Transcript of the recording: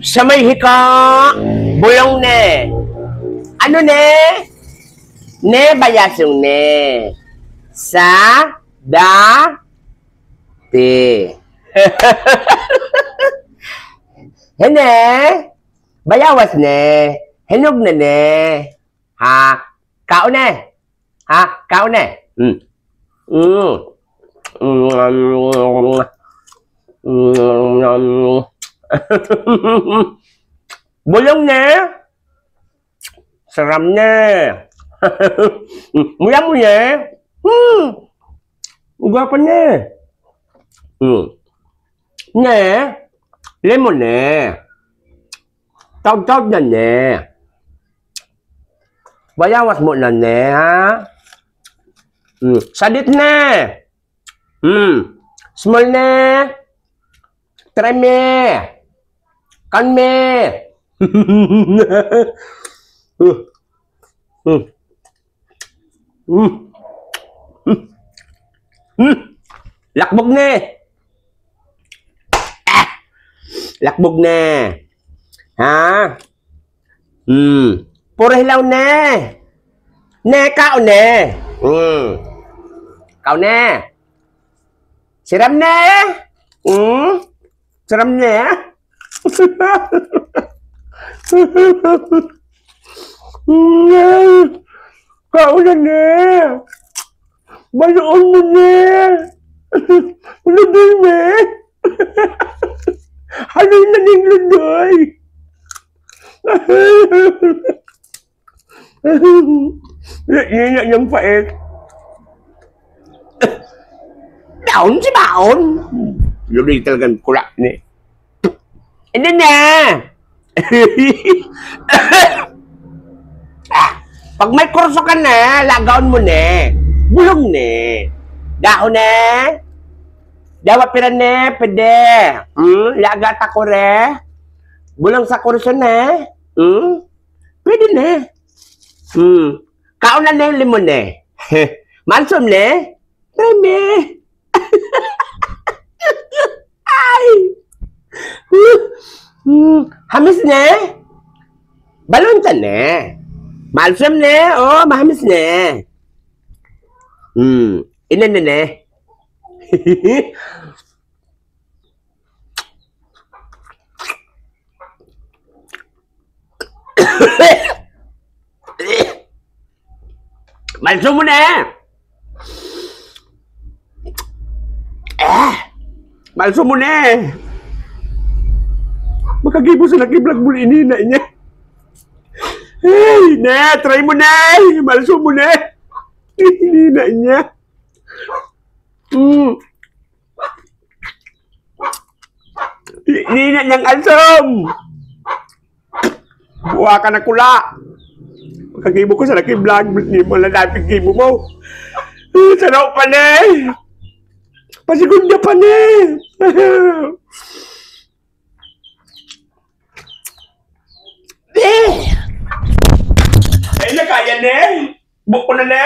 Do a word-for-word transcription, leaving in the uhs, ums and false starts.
Sa may hika, bulong ne. Ano ne? Ne, bayasong ne. Sa, da, ti. Hene, bayawas ne. Hinog na ne. Ha? Kaon ne. Ha? Kaon ne. Mm. Mm. Mm. Bulong ne. Saram ne. Muya mo ne. Hmm. Gwapo ne. Hmm. Ne. Lemon ne. Taud-taud na ne. Bayawas mo na ne, ha? Hmm. Sadit ne. Hmm. Small ne. Try me. Kan me. Hmm. Hmm. Hmm. Hmm. Hmm. Lakbog ne. Ah! Lakbog ne. Ha? Hmm. Puro hilaw ne. Ne, kaon ne. Hmm. Kaon ne. Siram ne. Hmm. Siram ne. Kaon na ne. Baloon mo ne. Ludoy ne. Haloy na ning ludoy. Yan, yan, yan pait. Daon si baon. Ludoy talagang kulak ni. Hindi na. Ah, pag may kurso ka na, lagaon mo na. Bulong na. Dahon na. Dawa pira na, pwede. Hmm, laga ta kore. Bulong sa kurso na. Hmm? Pwede na. Hmm. Kaon na na yung limon na. Malsom na. Reme. Ay! Hmm, hamis na. Balon ta na. Malsom na. Oh, mahamis na. Hmm, inan na na. Malsom mo na. Ah, malsom mo na. Makagibo sa nakiblag mo, inina niya. Hey, na, try mo na. Malsom mo na. Inina niya. Mm. Inina niyang alsom. Buha ka na kula. Kagibo ko sa laki vlog ni mo na dati gibo mo. Saraw pa ni. Pasigunda pa ni. Eh! Ay, na kaya ni. Buko na ni.